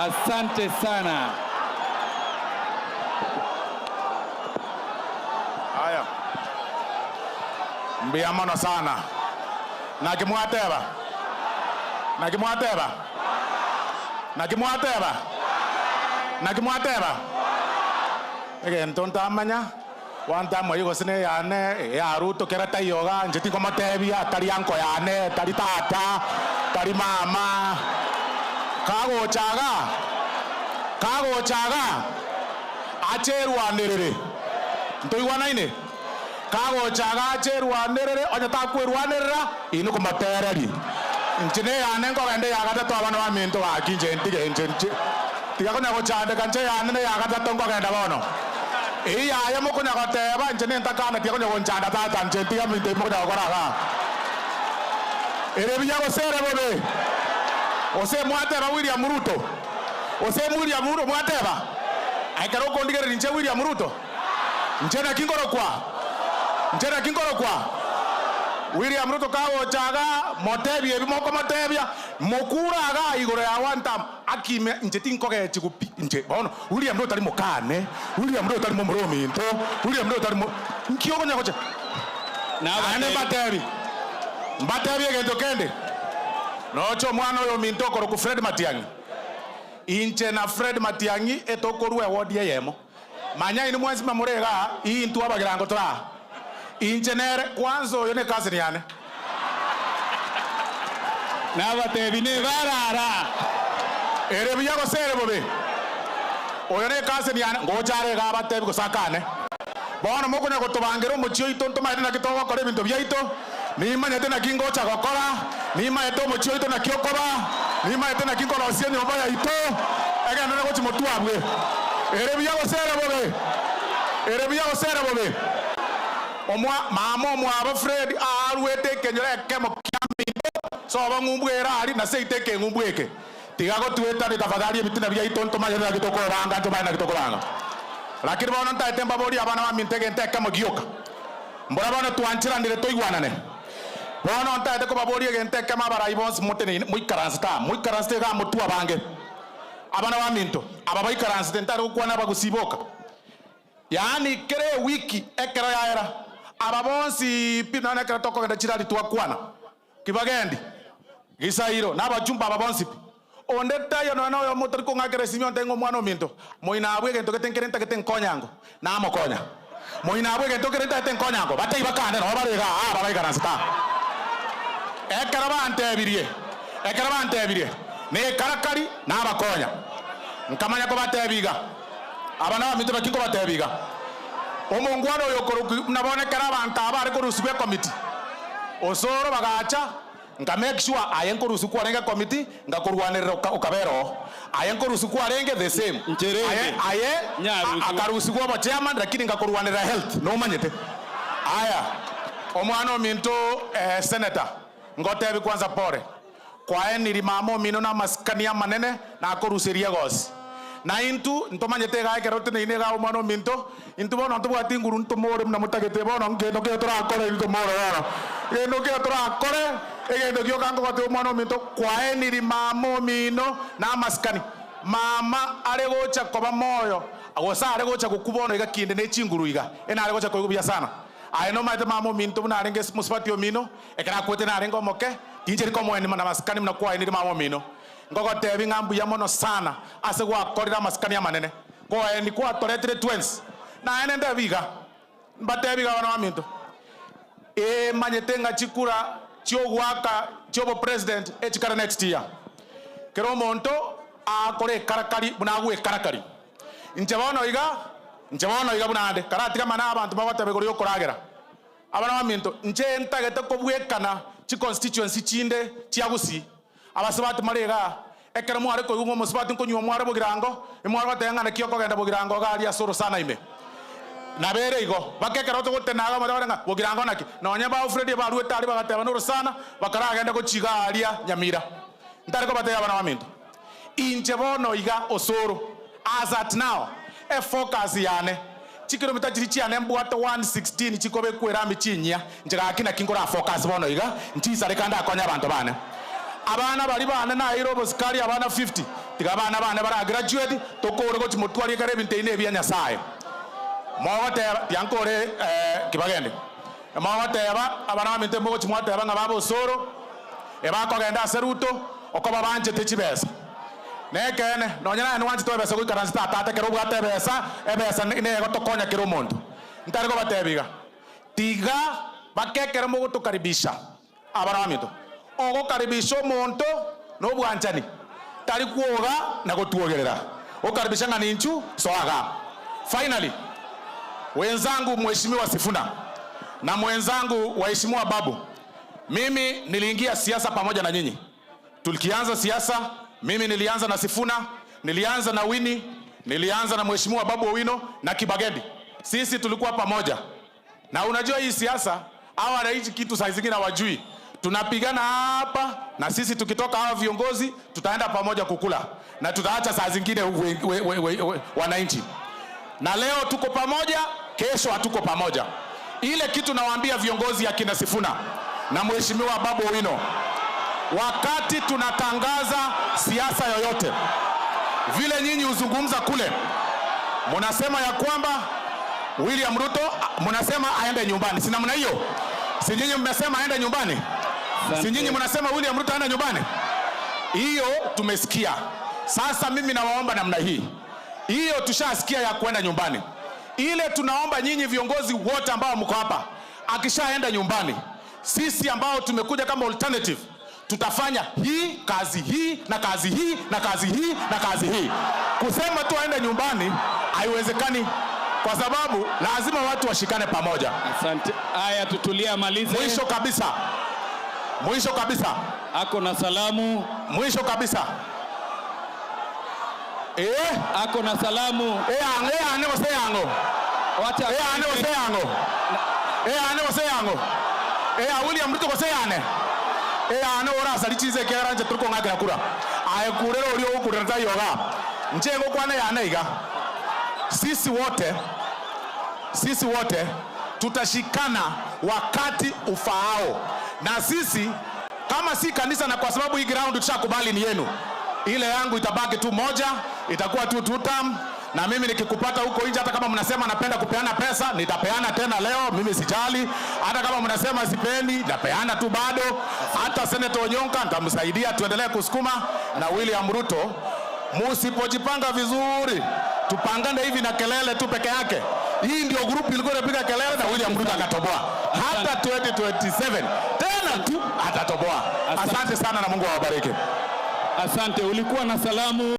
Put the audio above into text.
Asante sana. Aya, mbuya mono sana. Naki mwateba? Naki mwateba? Naki mwateba? Naki mwateba? Egento ntamanya, gwantamwa eyio gose neyane, eya Ruto kera taiyo igaa, inche tinkomotebia, tari uncle yane, tari tata, tari mama. Kagocha igaa, kagocha igaa, ache erwanerere, ntoigwanaine? Kagocha igaa ache erwanerere, onye takwerwanerera, inwe komotereria. Inche neyane nkogenda eya gatato abana baminto gaki inche ntige inche inche tiga konya gochandeka inche eyane neya gatato nkogenda bono. Eyio yaye mokonya goteba inche nentakana tiga konya gonchanda tata inche ntige ebinto ebi mokonya gokora igaa. Ere buya gose ere bobe? Gose mwateba William Ruto? Gose William Ruto mwateba? Ekero okondigereria inche William Ruto? Inche naki nkorokwa? Inche naki nkorokwa? William Ruto kagocha igaa, motebie ebi mokomotebia, mokure igaa igoro ya one term, akime inche tinkogechigu pi inche bono. William Ruto tari mokane, William Ruto tari momura ominto, William Ruto tari mo nki okonya gocha? Naende mbatebi, mbatebi egento kende, noche omwana oyo ominto okorokwa Fred Matiang'i, inche na Fred Matiang'i etokorua ewodi eyemo. Manya inwe mwensi mamore igaa, intwe abagirango tore aa. Inche nere, kwanza oyo ne cousin yane. Nabatebi nebarara. Ere buya gose ere bobe? Oyo ne cousin yane, ngocha are igaa abatebi gose akane. Bono mokonya gotobangera omochie oito ntomaete naki togokora ebinto biaito, nimanyete naki ngocha gokora, nimanyete omochie oito naki okoba, nimanyete naki nkorosia enyomba yaito, egenderere gochia motwe abwe. Ere buya gose ere bobe? Ere buya gose ere bobe? Omwa, mama omwabo Fred aaruete ekenyoro ekemo kia minto, sobo ng'umbu ere aria, na seito ekeng'umbu eke. Tiga gotwetania tafadhali ebitina biaito ntomanyete naki tokobanga, ntomanye naki tokobanga. Lakini bono ntaete mbaborie abana baminto egento ekemo gioka. Mbora bono twancheranire toigwanane. Bono ntaete kobaboria egento ekemo abarai bonsi moteneine moikaransete aa, moikaransete igaa motwe abange. Abana baminto, aba baikaransete ntari gokwana abagusii boka. Yaani kera ewiki ekero yaera, aba bonsi pi nonya ekero tokogenda chirari twakwana. Kibagendi, Gisairo, na abachumba aba bonsi pi. Onde taiyo nonya noyomo otari kong'akera esimi ontebie ng'a omwana ominto, moino abwo egento gete nkere ntagete nkonyango, namokonya. Moino abwo egento kere ntagete nkonyango, bataiba kande nabo bare igaa aba baikaransete aa. Ekero bantebirie, ekero bantebirie, nekarakari, nabakonya. Nkamanya kobatebia iga, Aba nabaminto naki nkobatebia iga, Omongwana oyo okorokwa buna bono ekero abanto aba bare korusigwa ekomiti, osoro bagacha, nka make sure aye nkorusigwa kwarenge ekomiti, ngakorwanerera oka okabera oo. Aye nkorusigwa kwarenge the same. Inche rende, Aye aye nyarusigwa. akarusigwa obochairman lakini ngakorwanerera health, nomanyete. Aya, omwana ominto senator, ngotebi kwanza pore. Kwaeniri mama omino namasikani amanene na akoruseria egosi. Na intwe ntomanyete igaa ekero toteneine igaa omwana ominto, intwe bono ntobwati nguru ntomore buna motagete bono nkento keiyo torakore intwe tomore bono. Egento keiyo torakore, egento gioka nkogotebia omwana ominto, kwaeniri mama omino namasikani. Mama are gocha koba moyo, gose are gocha gokwa bono iga kinde ne chinguru iga, enare gocha koigwa buya sana. Aye nomanyete mama ominto buna arenge mosubati omino, Ekero akwete narenge omoke, tincheti komoenima namasikani buna kwaenire mama omino. Ngogotebi ng'a mbuya mono sana ase gwakorire amasikani amanene. Koeni kwatoretire twensi. Naende ntebi iga, mbatebi iga abana baminto, ee manyete ng'a chikura chi'ogoaka chi'obopresident echikare next year. Kera omonto aakore ekarakari buna agwekarakari. Inche bono iga, inche bono iga buna ande, karatiga amang'ana abanto bagoteba igoro y'okoragera. Abana baminto, inche ntagete kobwekana chiconstituency chinde chia Gusii. Abasubati more igaa, ekero mware koigwa ng'a omosubati nkonywa mware bogirango, imware goteba ng'a naki okogenda bogirango iga aria ase orosana ime. Nabo ere igo, mpaka ekero togotena iga omanyete ng'a bogirango naki. Nonye ba Alfred baruete aria bagateba norosana, bakaragenda gochia iga aria Nyamira. Ntari kobatebia abana baminto, inche bono iga osoro, as at now, efocus yane, chikilomita chiria chiane mbwate 116 chikobekwa erami chinyia, inche gaki naki nkora focus bono iga, nchisare kande akonye abanto bane. Abana baria bane naeire obosikari abana 50, Tiga abana bane bara graduate, tokore gochia motwarie ekero ebinto ebi nebia Nyasaye. Mogoteba, tiga nkore kibagende. Mogoteba, abana baminto mogochia mwateba ng'a baba osoro, ebakogenda ase Ruto, okoba banchete chibesa. Nekeene, nonya naye nwanchete ebesa goikaransa tata ekero obwate ebesa, ebesa negotokonya kera omonto. Ntari kobatebia iga, tiga baka ekero mogotokaribisha abana baminto, ogokaribisha omonto na obwanchani, tari kwoga na gotwogerera, okaribisha ng'a ninchu soa igaa. Finally, wenzangu Mheshimiwa Sifuna na mwenzangu waheshimiwa Babu, mimi niliingia siasa pamoja na nyinyi. Tulikianza siasa, mimi nilianza na Sifuna, nilianza na Winnie, nilianza na Mheshimiwa Babu Owino na Kibagendi. Sisi tulikuwa pamoja. Na unajua hii siasa, hawa wananchi kitu saa zingine hawajui. Tunapigana hapa na sisi tukitoka hawa viongozi tutaenda pamoja kukula na tutaacha saa zingine wananchi. Na leo tuko pamoja, kesho hatuko pamoja. Ile kitu nawaambia viongozi ya kina Sifuna na Mheshimiwa Babu Owino, wakati tunatangaza siasa yoyote, vile nyinyi huzungumza kule, mnasema ya kwamba William Ruto, mnasema aende nyumbani, si namna hiyo? Si nyinyi mmesema aende nyumbani? Si nyinyi mnasema William Ruto aende nyumbani? Hiyo tumesikia. Sasa mimi nawaomba namna hii, hiyo tushasikia ya kwenda nyumbani. Ile tunaomba nyinyi viongozi wote ambao mko hapa, akishaenda nyumbani, sisi ambao tumekuja kama alternative tutafanya hii kazi hii na kazi hii na kazi hii na kazi hii. Kusema tu aende nyumbani haiwezekani, kwa sababu lazima watu washikane pamoja. Asante. Haya, tutulie amalize. Mwisho kabisa, mwisho kabisa, Ako na salamu, mwisho kabisa, ako na salamu. Eyango, eyane gose eyango. Wacha Eyane gose eyango. Eyane gose eyango. Eya William Ruto gose eyane. Eyane orasari chinse ekiagera inche tori kong'akera kura. Aye kurera oria ogokurera taiyo iga. Inche ngokwana eyane iga. Sisi wote, sisi wote tutashikana wakati ufaao. Na sisi kama si kanisa, na kwa sababu hii ground tushakubali ni yenu, ile yangu itabaki tu moja, itakuwa tu two term. Na mimi nikikupata huko nje, hata kama mnasema napenda kupeana pesa, nitapeana tena leo, mimi sijali. Hata kama mnasema sipendi, nitapeana tu bado. Hata Senator Onyonka nitamsaidia, tuendelee kusukuma. Na William Ruto, musipojipanga vizuri, tupangane hivi na kelele tu peke yake. Hii ndio group ilikuwa inapiga kelele na William Ruto akatoboa. Hata 2027 tena tu atatoboa. Asante. Asante sana na Mungu awabariki. Asante, ulikuwa na salamu.